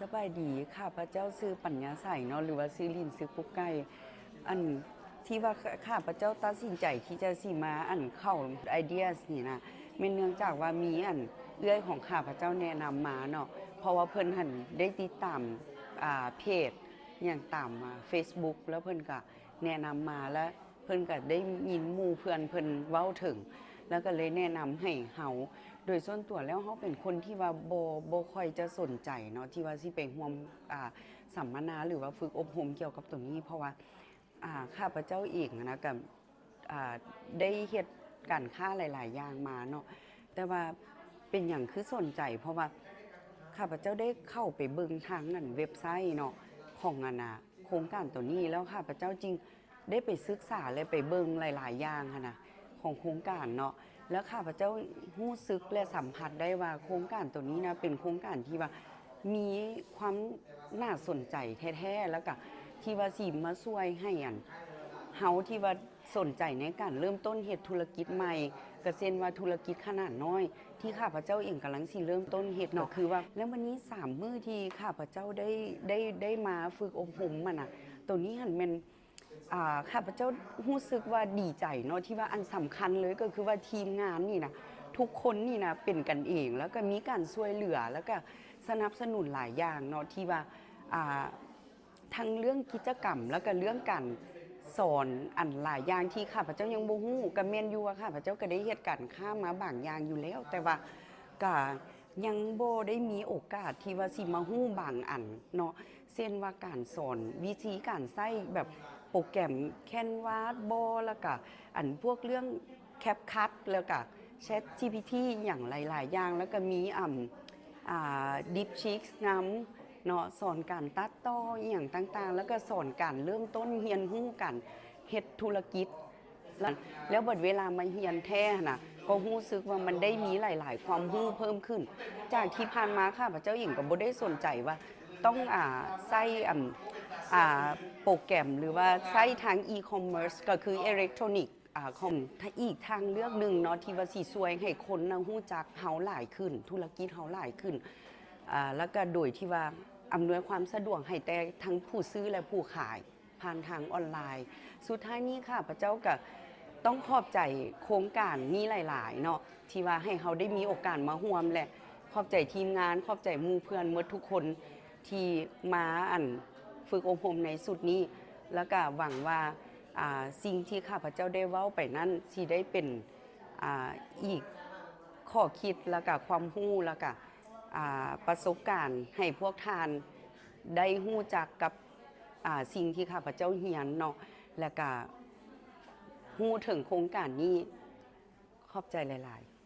ສະບາຍດີ, ຂ້າພະເຈົ້າຊື່ປັນຍາໄສເນາະ ຫຼືວ່າຊື່ລິນ ຊື່ກຸກໄກ່. ອັນທີ່ວ່າຂ້າພະເຈົ້າຕັດສິນໃຈທີ່ຈະຊິມາ ອັນ ເຂົ້າ Ideas ນີ້ນະ ແມ່ນເນື່ອງຈາກວ່າມີ ອັນ ເອື້ອຍຂອງຂ້າພະເຈົ້າແນະນຳມາເນາະ, ເພາະວ່າເພິ່ນຫັ້ນໄດ້ຕິດຕາມ ອ່າ ເພຈຫຍັງຕາມ ອ່າ Facebook ແລ້ວເພິ່ນກະແນະນຳມາ ແລະ ເພິ່ນກະໄດ້ຍິນໝູ່ເພື່ອນເພິ່ນເວົ້າເຖິງ ແລ້ວກະເລີຍແນະນຳໃຫ້ເຮົາ. ໂດຍສ່ວນຕົວແລ້ວເຮົາເປັນຄົນທີ່ວ່າບໍ່ ບໍ່ຄ່ອຍຈະສົນໃຈເນາະ ທີ່ວ່າຊິໄປຮ່ວມ ອ່າ ສຳມະນາ ຫຼືວ່າຝຶກອົບຮົມກ່ຽວກັບໂຕນີ້ ເພາະວ່າ ອ່າ ຂ້າພະເຈົ້າເອງນະ ກະ ອ່າ ໄດ້ເຮັດການຄ້າຫຼາຍໆຢ່າງມາເນາະ, ແຕ່ວ່າເປັນຫຍັງຄືສົນໃຈ ເພາະວ່າຂ້າພະເຈົ້າໄດ້ເຂົ້າໄປເບິ່ງທາງ ອັນ ເວັບໄຊເນາະ ຂອງ ອັນ ນະ ໂຄງການໂຕນີ້ ແລ້ວຂ້າພະເຈົ້າຈຶ່ງໄດ້ໄປສຶກສາ ແລະ ໄປເບິ່ງຫຼາຍໆຢ່າງຫັ້ນນະ ຂອງໂຄງການເນາະ. ແລ້ວຂ້າພະເຈົ້າຮູ້ສຶກ ແລະ ສຳຜັດໄດ້ວ່າໂຄງການໂຕນີ້ນະ ເປັນໂຄງການທີ່ວ່າມີຄວາມໜ້າສົນໃຈແທ້ໆ ແລ້ວກະທີ່ວ່າຊິມາຊ່ວຍໃຫ້ ອັນ ເຮົາທີ່ວ່າສົນໃຈໃນການເລີ່ມຕົ້ນເຮັດທຸລະກິດໃໝ່ ກະເຊັ່ນວ່າທຸລະກິດຂະໜາດນ້ອຍ ທີ່ຂ້າພະເຈົ້າເອງກຳລັງຊິເລີ່ມຕົ້ນເຮັດເນາະ. ຄືວ່າ ແລ້ວວັນນີ້ສາມມື້ທີ່ຂ້າພະເຈົ້າໄດ້ ໄດ້ ໄດ້ມາຝຶກອົບຮົມຫັ້ນນະ ໂຕນີ້ຫັ້ນແມ່ນ ອ່າ ຂ້າພະເຈົ້າຮູ້ສຶກວ່າດີໃຈເນາະ ທີ່ວ່າອັນສຳຄັນເລີຍກໍຄືວ່າທີມງານນີ້ນະ ທຸກຄົນນີ້ນະເປັນກັນເອງ ແລ້ວກໍມີການຊ່ວຍເຫຼືອ ແລ້ວກໍສະໜັບສະໜູນຫຼາຍຢ່າງເນາະ ທີ່ວ່າ ອ່າ ທັງເລື່ອງກິດຈະກຳ ແລ້ວກໍເລື່ອງການສອນ ອັນຫຼາຍຢ່າງທີ່ຂ້າພະເຈົ້າຍັງບໍ່ຮູ້. ກໍແມ່ນຢູ່ວ່າຂ້າພະເຈົ້າກໍໄດ້ເຮັດການຄ້າມາບາງຢ່າງຢູ່ແລ້ວ ແຕ່ວ່າກໍຍັງບໍ່ໄດ້ມີໂອກາດທີ່ວ່າຊິມາຮູ້ບາງອັນເນາະ ເຊັ່ນວ່າການສອນ ວິທີການໃຊ້ແບບໂປຣແກຣມ Canva ບໍ ແລ້ວກະອັນພວກເລື່ອງ CapCut ແລ້ວກະ ChatGPT ຫຍັງຫຼາຍໆຢ່າງ ແລ້ວກະມີ ອ່າ ອ່າ DeepSeek ນຳເນາະ ສອນການຕັດຕໍ່ອີ່ຫຍັງຕ່າງໆ ແລ້ວກະສອນການເລີ່ມຕົ້ນຮຽນຮູ້ການເຮັດທຸລະກິດ. ແລ້ວບັດເວລາມາຮຽນແທ້ຫັ້ນນະ ກໍຮູ້ສຶກວ່າມັນໄດ້ມີຫຼາຍໆຄວາມຮູ້ເພີ່ມຂຶ້ນ ຈາກທີ່ຜ່ານມາຂ້າພະເຈົ້າເອງກໍບໍ່ໄດ້ສົນໃຈວ່າຕ້ອງ ອ່າ ໃຊ້ ອ່າ ອ່າ ໂປຣແກຣມ ຫຼືວ່າໃຊ້ທາງ e-commerce ກໍຄື electronic ອ່າ ຂອງ ອີກທາງເລືອກໜຶ່ງເນາະ ທີ່ວ່າຊິຊ່ວຍໃຫ້ຄົນນະຮູ້ຈັກເຮົາຫຼາຍຂຶ້ນ ທຸລະກິດເຮົາຫຼາຍຂຶ້ນ ອ່າ ແລ້ວກໍໂດຍທີ່ວ່າອຳນວຍຄວາມສະດວກໃຫ້ແຕ່ທັງຜູ້ຊື້ ແລະ ຜູ້ຂາຍ ຜ່ານທາງອອນລາຍ. ສຸດທ້າຍນີ້ຂ້າພະເຈົ້າກະຕ້ອງຂອບໃຈໂຄງການນີ້ຫຼາຍໆເນາະ ທີ່ວ່າໃຫ້ເຮົາໄດ້ມີໂອກາດມາຮ່ວມ ແລະ ຂອບໃຈທີມງານ ຂອບໃຈໝູ່ເພື່ອນໝົດທຸກຄົນທີ່ມາ ອັນ ຝຶກອົບຮົມໃນຊຸດນີ້ ແລ້ວກະຫວັງວ່າ ອ່າ ສິ່ງທີ່ຂ້າພະເຈົ້າໄດ້ເວົ້າໄປນັ້ນ ຊິໄດ້ເປັນ ອ່າ ອີກຂໍ້ຄິດ ແລ້ວກະຄວາມຮູ້ ແລ້ວກະ ອ່າ ປະສົບການໃຫ້ພວກທ່ານໄດ້ຮູ້ຈັກກັບ ອ່າ ສິ່ງທີ່ຂ້າພະເຈົ້າຮຽນເນາະ ແລ້ວກະຮູ້ເຖິງໂຄງການນີ້. ຂອບໃຈຫຼາຍໆ.